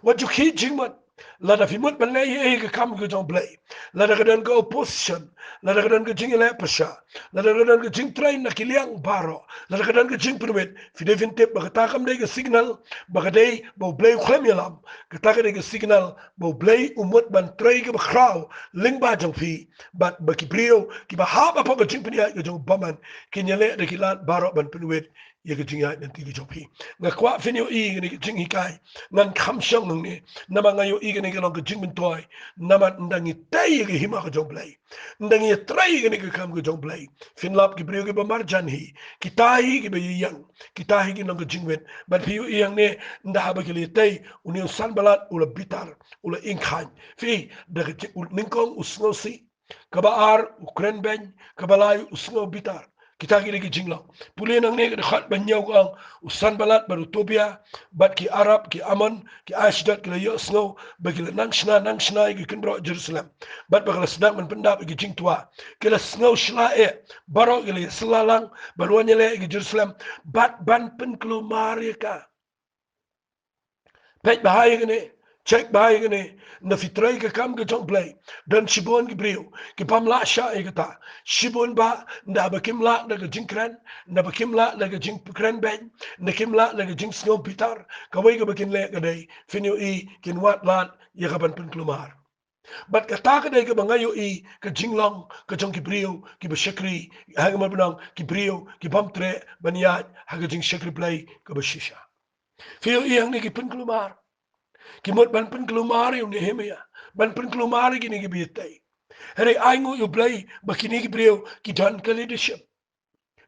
Wat ju khih jingmut, Lada phi mut ban leh ïa ka kam ka jong Blei, lada ka don ka opposition, lada ka don ka jingïaleh pyrshah, lada ka don ka jingtrei na ki liang baroh, lada ka don ka jingpynwit, phi dei phin tip ba kata kam dei ka signal ba ka dei ba U Blei u khlem ïalam. Kata ka dei ka signal ba U Blei u mut ban trei kaba khraw lyngba jong phi, bad ba ki briew kiba hap hapoh ka jingpynïaid ka jong u bymman kin ïaleh da ki lad baroh ban pynwit ïa ka jingïaid lynti ka jong phi. Nga kwah phin ïohi ïa kane ka jinghikai. Ngan kham shong hangne, namar nga ïohi kane ka long ka jingmyntoi. Namar ynda ngi tei ïa ka hima ka jong Blei, ynda ngi ïatrei ïa kane ka kam ka jong Blei, phin lap ki briew kiba marjan hi, kita hi kiba ïeng, kita hi ki long ka jingwit. Bad phi ïohi hangne, ynda haba ki la ïatei, une u Sanballat u la bitar, u la ïeng khaiñ. Phi, da ka jing, u nyngkong u sngewsih, kaba ar u kren beiñ, kaba lai u sngew bitar. Kita ki dei ki jinglong. Pule nangne ka dkhot ba hynñiew ka ong, u Sanballat bad u Tobia bad ki Arab, ki Ammon, ki Ashdod ki la ïohsngew ba ki la nang shna nang shna ïa ki kynroh Jerusalem, bad ba ki la sdang ban pyndap ïa ki jingtwa. Ki la sngew shlur eh, baroh ki la ïasylla lang ban wan ïaleh ïa ki Jerusalem bad ban pynkulmar ïa ka. Peit bha ïa kane, check bha ïa kane. Ynda phi trei ka kam ka jong Blei, don shibun ki briew ki bym lah shah ïa kata. Shibun bha, ynda ba kim lah da ka jingkren, ynda ba kim lah da ka jingkren beiñ, ynda kim lah da ka jingsngew bitar, kawei kaba kin leh ka dei, phin ïohi, kin wad lad ïa ka ban pynkulmar. Bad kata ka dei kaba nga ïohi ka jinglong ka jong ki briew kiba shakri, ha ka mut ba nang ki briew ki bym treh ban ïaid ha ka jingshakri Blei kaba shisha. Phi ïohi hangne ki pynkulmar. Ki mut ban pynkulmar ïa u Nehemiah, ban pynkulmar ïa kine kiba ïatei. Hynrei ai nguh ïa U Blei ba kine ki briew ki don ka leadership.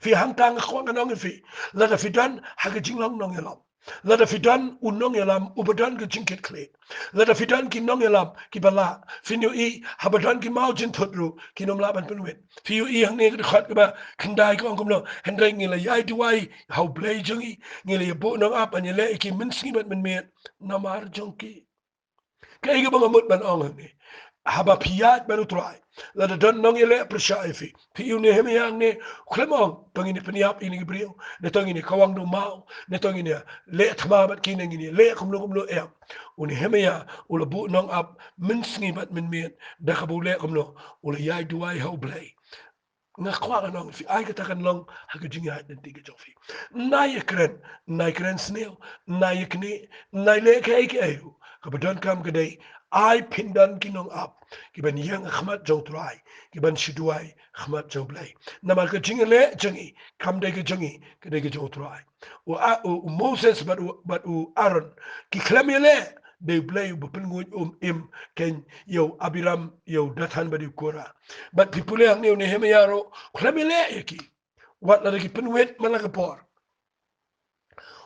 Phi, hangta nga kwah ngan ong ïa phi, lada phi don ha ka jinglong nongïalam, lada phi don u nongïalam uba don ka jingkitkhlieh, lada phi don ki nongïalam kiba lah, phin ïohi haba don ki maw jynthut ruh kin ym lah ban pynwit. Phi ïohi hangne ka dkhot kaba khyndai ka ong kumno, hynrei ngi la ïai duwai ha U Blei jong ngi, ngi la ïabuh nongap ban ïaleh ïa ki mynsngi bad mynmiet namar jong ki. Kaei kaba nga mut ban ong hangne, haba phi ïaid bad U Trai, lada don nongïaleh pyrshah ïa phi, phi ïohi u Nehemiah hangne u khlem ong, to ngin ïa pynïap ïa kine ki briew, ne to ngin ïa kawang da u maw, ne to ngin ïa leh thma bad ki, ne ngin ïa leh kumno kumno, em. U Nehemiah u la buh nongap mynsngi bad mynmiet. Da kaba u leh kumno? U la ïai duwai ha U Blei. Nga kwah ngan ong ïa phi, ai kata kan long ha ka jingïaid lynti ka jong phi. Nai ïakren, nai kren sniew, nai ïaknieh, nai leh kaei kaei ruh, kaba donkam ka dei ai phin don ki nongap kiban ïeng ha khmat jong U Trai, kiban shu duwai ha khmat jong U Blei. Namar ka jingïaleh jong ngi kam dei ka jong ngi, ka dei ka jong U Trai. U A-, u, u Moses bad u, bad u Aaron ki khlem ïaleh, dei U Blei uba pynnguid um im keiñ ïa u Abiram, ïa u Dathan bad ïa u Korah. Bad phi pule hangne u Nehemiah ruh u khlem ïaleh ïa ki, wat lada ki pynwit man la ka por,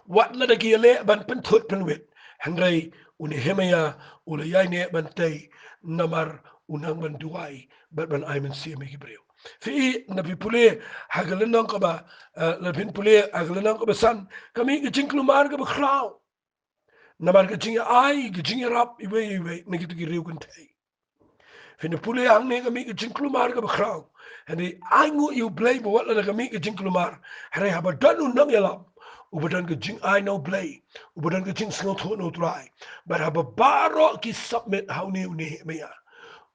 wat lada ki ïaleh ban pynthut pynwit, hynrei u Nehemiah u la ïai neh ban tei namar u nang ban duwai bad ban ai mynsiem ïa ki briew. Phi, ynda phi pule ha ka lynnong kaba, eh, lada phin pule ha ka lynnong kaba san, ka mih ka jingkulmar kaba khraw. Namar ka jingïa-ai, ka jingïarap iwei iwei na kito ki riew kynthei. Phin pule hangne ka mih ka jingkulmar kaba khraw. Hynrei ai nguh ïa U Blei ba wat lada ka mih ka jingkulmar, hynrei haba don u nongïalam uba don ka jingai na U Blei, uba don ka jingsngewthuh na U Trai, bad haba baroh ki submit ha une u Nehemiah,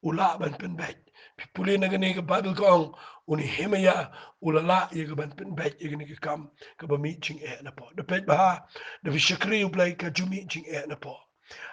u lah ban pynbeit. Phi pule na kane ka Baibl ka ong, u Nehemiah u la lah ïa ka ban pynbeit ïa kane ka kam kaba mih jingeh napoh. Da peit bha, da phi shakri U Blei ka ju mih jingeh napoh.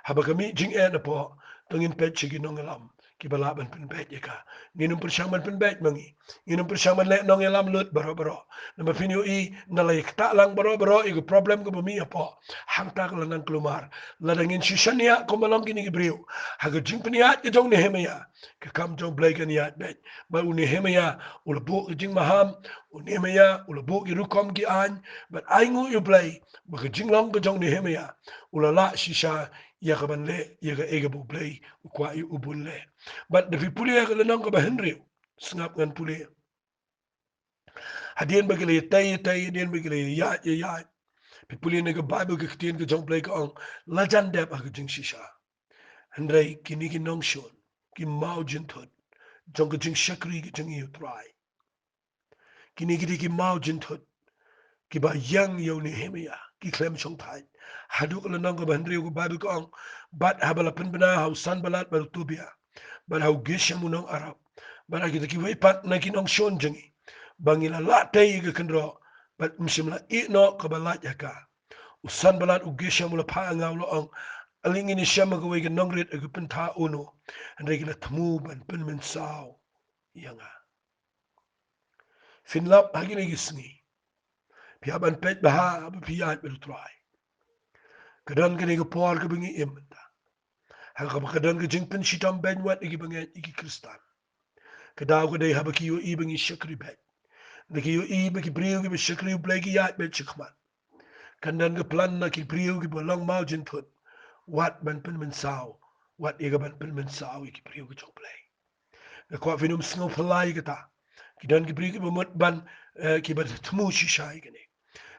Haba ka mih jingeh napoh, to ngin peit sha ki nongïalam kiba lah ban pynbeit ïa ka. Ngin ym pyrshang ban pynbeit ma ngi. Ngin ym pyrshang ban leh nongïalam lut baroh baroh. Namar phin ïohi, ynda la ïa ktah lang baroh baroh ïa ka problem kaba mih hapoh, hangta ka la nang kulmar. Lada ngin shu shaniah kumba long kine ki briew, ha ka jingpynïaid ka jong u Nehemiah, ka kam jong U Blei kan ïaid beit. Bad u Nehemiah u la buh ka jingmaham, u Nehemiah u la buh ki rukom ki aiñ, bad ai nguh ïa U Blei ba ka jinglong ka jong u Nehemiah u la lah shisha ïa ka ban leh ïa kaei kaba U Blei u kwah ïa u ban leh. Bad da phi pule ha ka lynnong kaba hynriew, sngap ngan pule. Hadien ba ki la ïatei ïatei, hadien ba ki la ïaid ïaid, phi pule na ka Baibl, ka ktien ka jong U Blei ka ong, la jan dep ha ka jingshisha. Hynrei kine ki nongshun, ki maw jynthut jong ka jingshakri ka jong U Trai, kine ki dei ki maw jynthut kiba ïeng ïa u Nehemiah, ki khlem shongthait. Haduh ka lynnong kaba hynriew ka Baibl ka ong, bad haba la pynbna ha u Sanballat bad u Tobia, bad ha u Geshem u nong Arab, bad ha kita kiwei pat na ki nongshun jong ngi, ba ngi la lah tei ïa ka kynroh, bad ym shym la ïeh noh kaba lait ha ka. U Sanballat, u Geshem u la phah ha nga, u la ong, ale ngin ïashem ha kawei ka nongrit ha ka pynthor Ono, hynrei ki la thmu ban pynmynsaw ïa nga. Phin lap ha kine ki sngi, phi hap ban peit bha haba phi ïaid bad u Trai. Ka don kane ka por kaba ngi im mynta, ha kaba ka don ka jingpynshitom bein wat ïa ki bangeit, ïa ki Khristan. Ka daw ka dei haba ki ïohi ba ngi shakri beit, da ki ïohi ba ki briew kiba shakri U Blei ki ïaid beit shakhmat. Kan don ka plan na ki briew kiba long mawjynthut, wat ban pynmynsaw, wat ïa ka ban pynmynsaw ïa ki briew ki jong U Blei. Nga kwah phin ym sngewphylla ïa kata. Ki don ki briew kiba mut ban, eh, kiba thmu shisha ïa kane.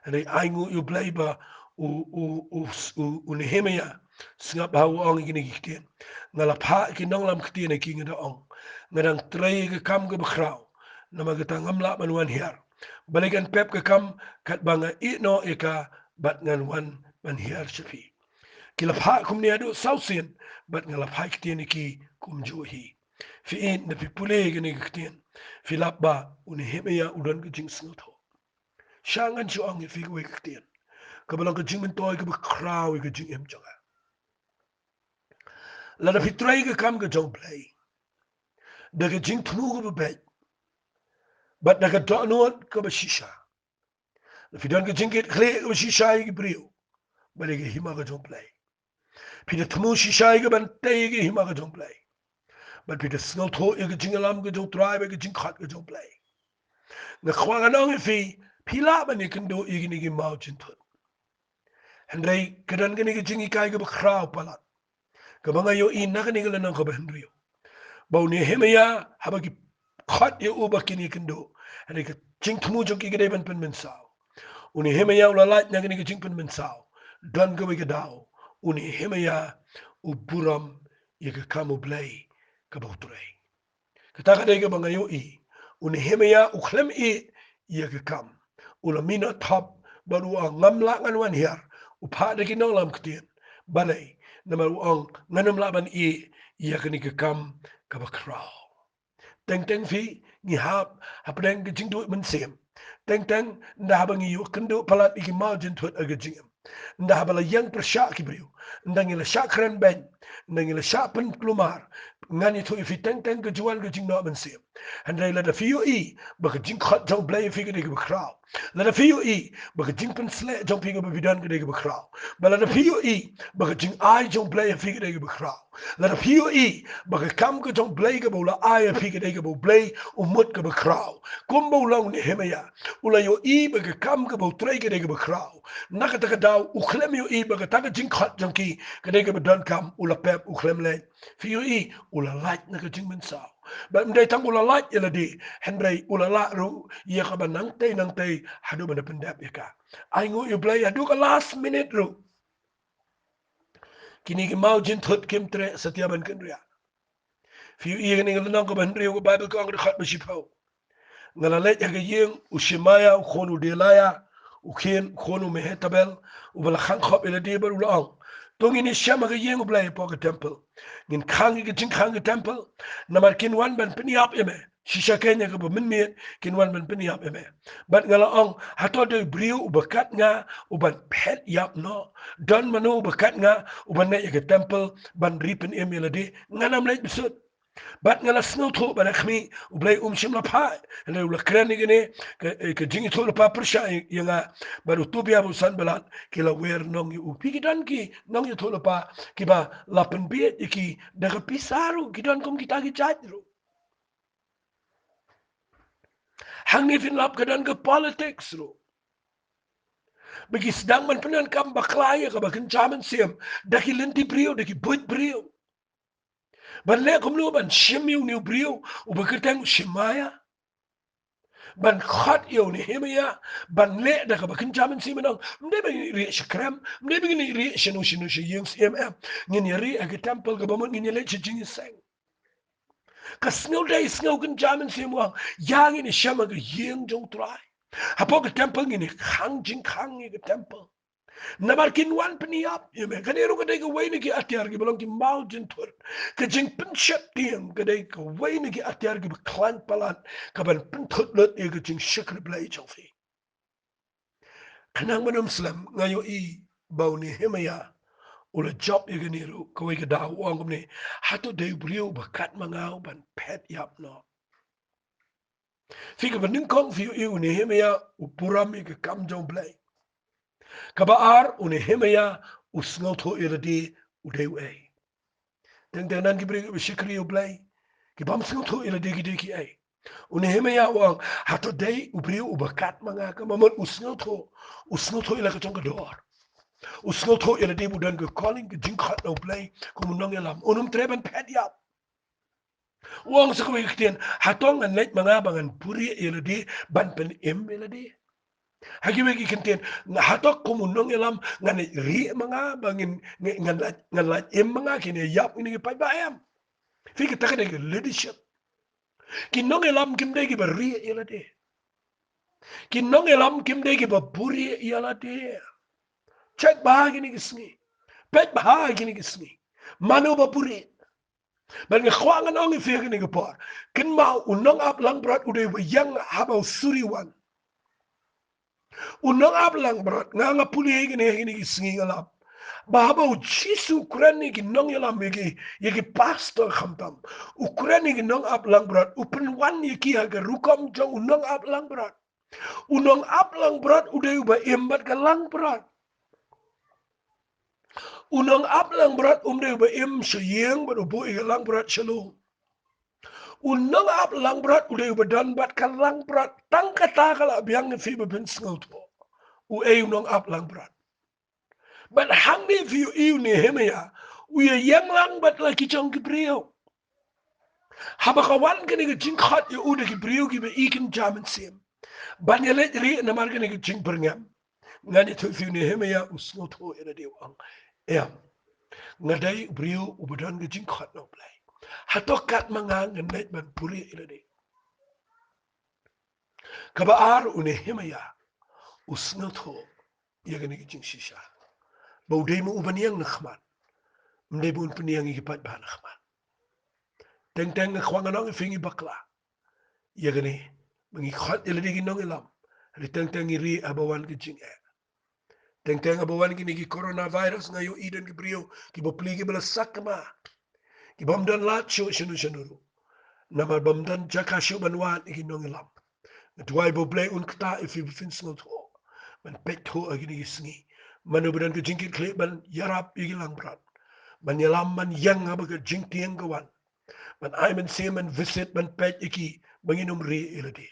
Hynrei ainguh ïa U Blei ba u, u, u, u, u Nehemiah, sngap ha u ong ïa kine ki ktien. Nga la phah ki nonglam ktien ha ki, nga da ong, nga dang trei ïa ka kam kaba khraw, namar kata ngam lah ban wan hiar. Balei kan pep ka kam katba nga ïeh noh ïa ka bad ngan wan ban hiar sha phi? Ki la phah kumne haduh saw sien, bad nga la phah ktien ïa ki kumjuh hi. Phi ïeit, da phi pule kane ka ktien, phi lap ba u Nehemiah u don ka jingsngewthuh. Sha ngan shu ong ïa phi kawei ka ktien kaba long ka jingmyntoi kaba khraw ïa ka jingim jong nga. Lada phi trei ka kam ka jong U Blei da ka jingthmu kaba beit, bad da ka dohnud kaba shisha, lada phi don ka jingkitkhlieh kaba shisha ïa ki briew bad ïa ka hima ka jong U Blei, phi da thmu shisha ïa ka ban tei ïa ka hima ka jong U Blei, bad phi da sngewthuh ïa ka jingïalam ka jong U Trai bad ka jingkhot ka jong U Blei, nga kwah ngan ong ïa phi, phi lah ban ïakynduh ïa kine ki mawjynthut. Hynrei ka don kane ka jinghikai kaba khraw palat kaba nga ïohi na kane ka lynnong kaba hynriew, ba u Nehemiah, haba ki khot ïa u ba kin ïakynduh, hynrei ka jingthmu jong ki ka dei ban pynmynsaw. U Nehemiah u la lait na kane ka jingpynmynsaw. Don kawei ka daw u Nehemiah u burom ïa ka kam U Blei kaba u trei. Kata ka dei kaba nga ïohi. U Nehemiah u khlem ïeh ïa ka kam. U la mih noh thop bad u ong, ngam lah ngan wan hiar. U phah da ki nonglam ktien. Balei? Namar u ong, ngan ym lah ban ïeh ïa kane ka kam kaba khraw. Teng teng phi, ngi hap hapdeng ka jingduh mynsiem. Teng teng, ynda haba ngi ïakynduh palat ïa ki mawjynthut ha ka jingim, ynda haba la ïeng pyrshah ki briew, ynda ngi la shah kren beiñ, ynda ngi la shah pynkulmar, ngan ïathuh ïa phi, teng teng ka ju wan ka jingnoh mynsiem. Hynrei lada phi ïohi ba ka jingkhot jong U Blei ïa phi ka dei kaba khraw, lada phi ïohi ba ka jingpynsleh jong phi kaba phi don ka dei kaba khraw, ba lada phi ïohi ba ka jingai jong U Blei ïa phi ka dei kaba khraw, lada phi ïohi ba ka kam ka jong U Blei kaba u la ai ïa phi ka dei kaba U Blei u mut kaba khraw, kumba u long u Nehemiah, u la ïohi ba ka kam kaba u trei ka dei kaba khraw. Na kata ka daw u khlem ïohi ba kata ka jingkhot jong ki ka dei kaba donkam, u la pep, u khlem leit. Phi ïohi, u la lait na ka jingmynsaw. Bad ym dei tang u la lait ïa lade, hynrei u la lah ruh ïa kaba nangtei nangtei haduh ban da pyndep ïa ka. Ainguh ïa U Blei, haduh ka last minute ruh kine ki mawjynthut kim treh satia ban kynriah. Phi ïohi ïa kane ka lynnong kaba hynriew ka Baibl ka ong, dkhot ba shiphew, nga la leit ha ka ïing u Shemaiah u khun u Delaiah, u khun, u khun u Mehetabel, uba la khang khop ïa lade bad u la ong, to ngin ïashem ha ka ïing U Blei hapoh ka templ. Ngin khang ïa ka jingkhang ka templ, namar kin wan ban pynïap ïa me. Shisha kein ha kaba mynmiet kin wan ban pynïap ïa me. Bad nga la ong, hato dei u briew uba kat nga uban phet ïap noh? Don mano uba kat nga uban leit ha ka templ ban ri pynim ïa lade? Ngan ym leit bsut. Bad nga la sngewthuh ba da khmih U Blei um shym la phah, hynrei u la kren ïa kane ka, eh, ka jingïathuhlypa pyrshah ïa, ïa nga. Bad u Tobia bad u Sanballat ki la wer nong ïa u. Phi, ki don ki nongïathuhlypa kiba la pynbieit ïa ki da ka pisa ruh, ki don kum kita ki jait ruh. Hangne phin lap ka don ka politics ruh, ba ki sdang ban pyndonkam bakla ïa kaba kynja mynsiem da ki lynti briew, da ki buit briew. Ban leh kumno? Ban shim ïa une u briew uba kyrteng u Shemaiah, ban khot ïa u Nehemiah ban leh da kaba kynja mynsiem, ban ong, ym dei ba ngin ïa rieh sha krem, ym dei ba ngin ïa rieh shano shano sha ïing syiem, em. Ngin ïa rieh ha ka templ, kaba mut ngin ïa leit sha jingïaseng. Ka sngewdei sngewkynja mynsiem u ong, ïa ngin ïashem ha ka ïing jong u Trai. Hapoh ka templ ngin ïa khang jingkhang ïa ka templ. Namar kin wan pynïap ïa me. Kane ruh ka dei kawei na ki atiar kiba long ki mawjynthut. Ka jingpynsheptieng ka dei kawei na ki atiar kiba khlaiñ palat kaban pynthut lut ïa ka jingshakri Blei jong phi. Khnang ban ym slem, nga ïohi ba u Nehemaïah u la jop ïa kane ruh, kawei ka daw u ong kumne, hato dei u briew ba kat ma nga u ban phet ïap noh? Phi, kaba nyngkong phi ïohi u Nehemaïah u burom ïa ka kam jong u Blei. Kaba ar, u Nehemaïah u sngewthuh ïa lade u dei uei. Teng teng don ki briew kiba shakri ïa u Blei, ki bym sngewthuh ïa lade ki dei kiei. U Nehemaïah u ong, hato dei u briew uba kat ma nga? Ka mut u sngewthuh, u sngewthuh ïa la ka jong ka dor. U sngewthuh ïa lade ba u don ka calling, ka jingkhot na u Blei kum u nongïalam. Un ym treh ban phet ïap. U ong sa kawei ka ktien, hato ngan leit ma nga ba ngan buhrieh ïa lade ban pynim ïa lade? Ha kiwei ki ktien, hato kum u nongïalam ngan leit rieh ma nga ba ngin, ngan, ngan lait, ngan lait im ma nga kine ïap kine ki paidbah? Em. Phi, kata ka dei ka leadership. Ki nongïalam kim dei kiba rieh ïa lade. Ki nongïalam kim dei kiba buhrieh ïa lade. Check bha kine ki sngi. Peit bha kine ki sngi. Mano ba buhrieh? Bad nga kwah ngan ong ïa phi ha kane ka por, kynmaw, u nongap langbrot u dei uba ïeng haba u suri wan. U nongap langbrot, nga, nga pule ïa kine ha kine ki sngi, nga lap ba haba u Jisu u kren ïa ki nongïalam, ïa ki, ïa ki pastor khamtam, u kren ïa ki nongap langbrot, u pynwan ïa ki ha ka rukom jong u nongap langbrot. U nongap langbrot u dei uba im bad ka langbrot. U nongap langbrot um dei uba im sha ïing bad u buh ïa ka langbrot sha lum. U nongap langbrot u dei uba don bad ka langbrot. Tang kata ka la biang ïa phi ba phin sngewthuh uei u nongap langbrot. Bad hangne phi ïohi u Nehemaïah u ïeng lang bad la ki jong ki briew. Haba ka wan kane ka jingkhot ïa u da ki briew kiba i kynja mynsiem ban ïaleit rieh namar kane ka jingbyrngem, ngan ïathuh ïa phi, u Nehemaïah u sngewthuh ïa lade, u ong, em, nga dei u briew uba don ka jingkhot na u Blei. Hato kat ma nga ngan leit ban buhrieh ïa lade? Kaba ar, u Nehemaïah u sngewthuh ïa kane ka jingshisha ba u dei ma u ban ïeng na khmat, ym dei ba un pynïeng ïa ki paidbah na khmat. Teng teng nga kwah ngan ong ïa phi, ngi bakla ïa kane, ba ngi khot ïa lade ki nongïalam, hynrei teng teng ngi rieh haba wan ka jingeh. Teng teng haba wan kine ki coronavirus, nga ïohi don ki briew kiba plie, kiba la sakma, ki bym don lad shuh shano shano ruh, namar bym don jaka shuh ban wad ïa ki nongïalam. Nga duwai ba u Blei un ktah ïa phi ba phin sngewthuh ban peit thuh ha kine ki sngi. Mano ba don ka jingkitkhlieh ban ïarap ïa ki langbrot, ban ïalam, ban ïeng haba ka jingtieng ka wan, ban ai mynsiem, ban visit, ban peit ïa ki ba ngin ym rieh ïa lade.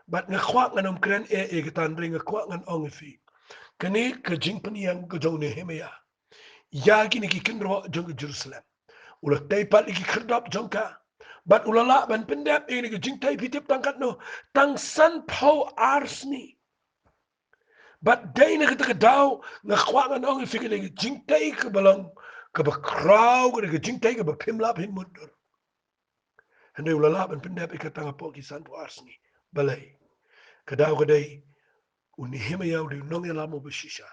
Bad nga kwah ngan ym kren eh ïa kata, hynrei nga kwah ngan ong ïa phi, kane ka jingpynïeng ka jong u Nehemaïah ïa kine ki kynroh jong ka Jerusalem, u la tei pat ïa ki khyrdop jong ka bad u la lah ban pyndep ïa kane ka jingtei, phi tip tang katno? Tang sanphew ar sngi. Bad dei na kata ka daw nga kwah ngan ong ïa phi, ka dei ka jingtei kaba long kaba khraw, ka dei ka jingtei kaba phim lah phin mutdur. Hynrei u la lah ban pyndep ïa ka tang hapoh ki sanphew ar sngi. Balei? Ka daw ka dei, u Nehemaïah u dei u nongïalam uba shisha.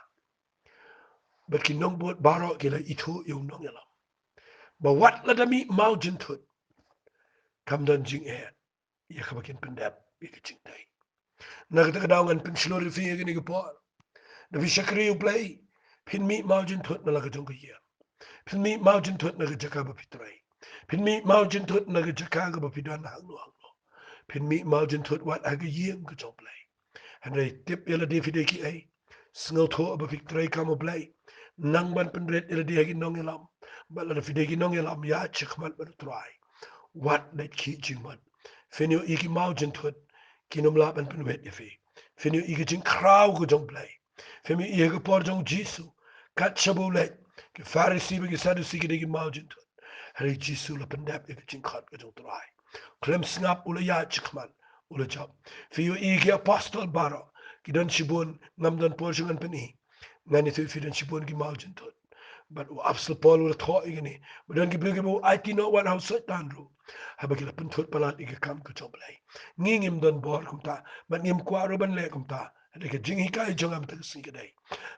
Bad ki nongbud baroh ki la ithuh ïa u nongïalam ba wat lada mih mawjynthut, kam don jingeh ïa kaba kin pyndep ïa ka jingtei. Na kata ka daw ngan pynshlur ïa phi ha kane ka por. Da phi shakri U Blei, phin mih mawjynthut na la ka jong ka ïing. Phin mih mawjynthut na ka jaka ba phi trei. Phin mih mawjynthut na ka jaka kaba phi don hangno hangno. Phin mih mawjynthut wat ha ka ïing ka jong U Blei. Hynrei tip ïa lade phi dei kiei. Sngewthuh ba phi trei kam U Blei. Nang ban pynrit ïa lade ha ki nongïalam. Bad lada phi dei ki nongïalam, ïaid shakhmat bad U Trai. Wat leit khih jingmut. Phin ïohi ki mawjynthut kin ym lah ban pynwit ïa phi. Phin ïohi ki jingkhraw ka jong U Blei. Phin ïohi ha ka por jong U Jisu, kat shaba u leit, ki Pharisi bad ki Sadusi ki dei ki mawjynthut. Hynrei U Jisu u la pyndep ïa ka jingkhot ka jong U Trai. Khlem sngap u la ïaid shakhmat, u la jop. Phi ïohi ki apostol baroh, ki don shibun, ngam don por shuh ngan pyni. Ngan ïathuh ïa phi, don shibun ki mawjynthut. Bad u Apostol Paul u la thoh ïa kine ba don ki briew kiba u aiti noh wat ha u Soitan ruh, haba ki la pynthut palat ïa ka kam ka jong U Blei. Ngi ngim don bor kumta bad ngim kwah ruh ban leh kumta. Hynrei ka jinghikai jong nga mynta ka sngi ka dei,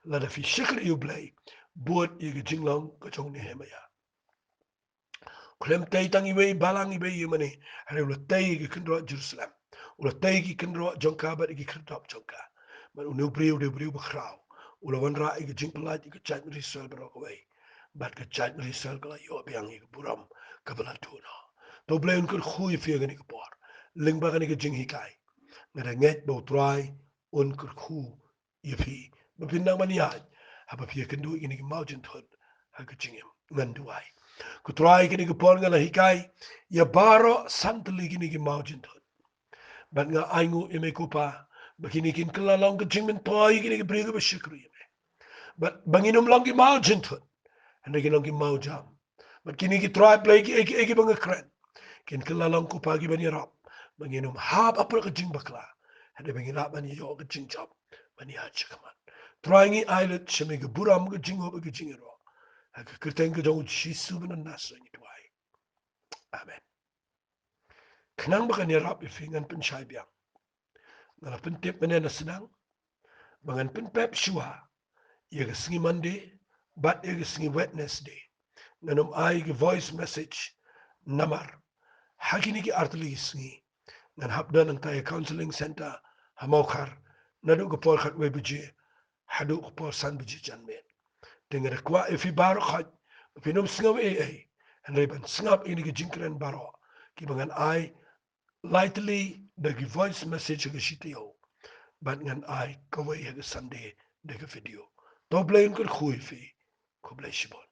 lada phi shakri ïa U Blei, bud ïa ka jinglong ka jong Nehemiah. Khlem tei tang iwei i balang iwei ïa mane, hynrei u la tei ïa ki kynroh Jerusalem, u la tei ïa ki kynroh jong ka bad ïa ki khyrdop jong ka. Bad une u briew u dei u briew bakhraw, u la wanrah ïa ka jingpyllait ïa ka jaitbynriew Israel baroh kawei. Bad ka jaitbynriew Israel ka la ïoh biang ïa ka burom kaba la duh noh. To U Blei un kyrkhu ïa phi ha kane ka por lyngba kane ka jinghikai. Nga da ngeit ba U Trai un kyrkhu ïa phi ba phin nang ban ïaid, haba phi ïakynduh ïa kine ki mawjynthut ha ka jingim. Ngan duwai. Ko Trai, kine ki por nga la hikai ïa baroh san tylli kine ki mawjynthut. Bad nga ainguh ïa me ko Pa, ba kine kin kylla long ka jingmyntoi ïa kine ki briew kiba shakri ïa me. Bad ba ngin ym long ki mawjynthut, hynrei kin long ki mawjam. Bad kine ki Trai Blei, kiei kiei kiba nga kren, kin kylla long ko Pa kiban ïarap ba ngin ym hap hapoh ka jingbakla, hynrei ba ngin lah ban ïoh ka jingjop ban ïaid shakhmat. Trai, ngi ai lut sha me ka burom, ka jingïarap, ka jingïaroh. Ha ka kyrteng ka jong U Jisu ba na Nasareth ngi duwai. Amen. Khnang ba kan ïarap ïa phi, ngan pynshai biang. Nga la pyntip mynne na sdang ba ngan pynpep shuwa ïa ka sngi Monday bad ïa ka sngi Wednesday. Ngan ym ai ka voice message namar ha kine ki ar tylli ki sngi ngan hap don hangta ïa Counselling Centre ha Mawkhar naduh ka por khatwei baje haduh ka por san baje janmiet. Te nga da kwah ïa phi baroh khoit ba phin ym sngew ei ei, hynrei ban sngap ïa kine ki jingkren baroh kiba ngan ai lai tylli da ki voice message ha ka shi taïew, bad ngan ai kawei ha ka Sunday da ka video. To U Blei un kyrkhu ïa phi. Khublei shibun.